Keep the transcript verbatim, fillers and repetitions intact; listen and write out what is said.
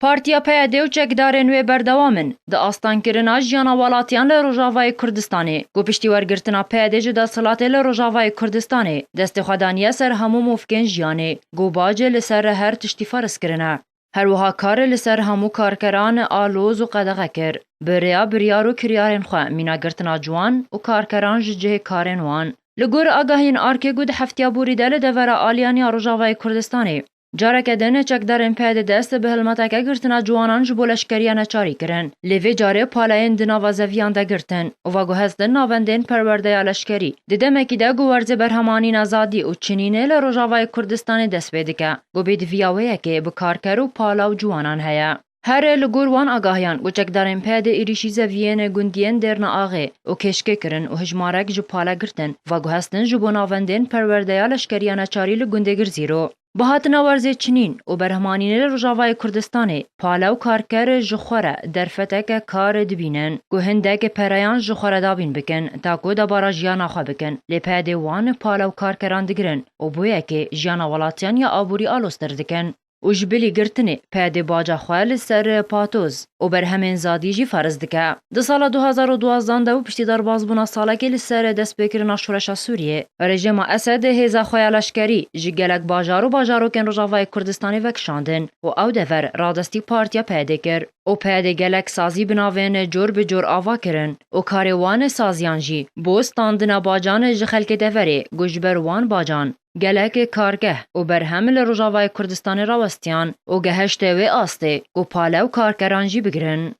Partiya P Y D û çekdarên wê berdewam in di astankirina jiyana welatiyan li Rojavayê Kurdistanê, ku piştî wergirtina P Y D ji desthilatê li Rojavayê Kurdistanê destê xwe daniye ser hemû movkên jiyanê, ku bac li ser her tiştî ferz kirine. Her wiha kar li ser hemû karkeran aloz û qedexe kir. Bi rêya biryar û kiryarên xwe mîna girtina ciwan û karkeran ji cihê karên wan. Li gor agahiyên arkê ku di heftiya borî de li devera aliyan ya Rojavayê Kurdistanê, careke din çekdarên P Y D dest bi hilmeteke girtina ciwanan ji bo leşkeriya neçarî kirin. Lê vê carê palayên di nava zeviyan de girtin û veguhestin navendên perwerdeya leşkerî. Di demekî de ku werzê berhemanîna zadî û çinînê li Rojavayê Kurdistanê dest pê dike, ku bêdiviya wê yekê bi karker û pala û ciwanan heye. Her li gor wan agahiyan ku çekdarên P Y D êrîşî zeviyên gundiyên Dêrna Axê û Kêşkê kirin û hijmarek ji pale girtin, veguhestin ji bo navendên perwerdeya leşkeriya neçarî li gundê Girzîro. Bi hatina werzê çinîn û berhmanînê li Rojavayê Kurdistanê, pale û karker ji xwe re derfeteke kar dibînin ku hindek pereyan ji xwe re dabîn bikin, ta ku debara jiyana xwe bikin. Lê P Y D wan pale û karkeran digirin û bo yekê jiyana welatiyan ya aborî aloztir dikin. Û ji bilî girtinê P Y D baca xwe li ser patoz û berhemên zadî jî feriz dike. Di sala du hezar û duwazdeh de û piştî derbazbûna salekê li ser destpêkirina şoreşa Sûriyê, rejîma Esed hêza xwe ya leşkerî ji gelek bajar û bajarokên Rojavayê Kurdistanê vekişandin û ew dever radestî partiya P Y D kir û P Y D gelek sazî bi navên cor bi cor ava kirin û karê wan saziyan jî bo standina bacan ji xelkê deverê ku ji ber wan bacan gelek kargeh û berhem li Rojavayê Kurdistanê rawestiyan û gehişte wê astê ku pale û karkeran jî bigirin.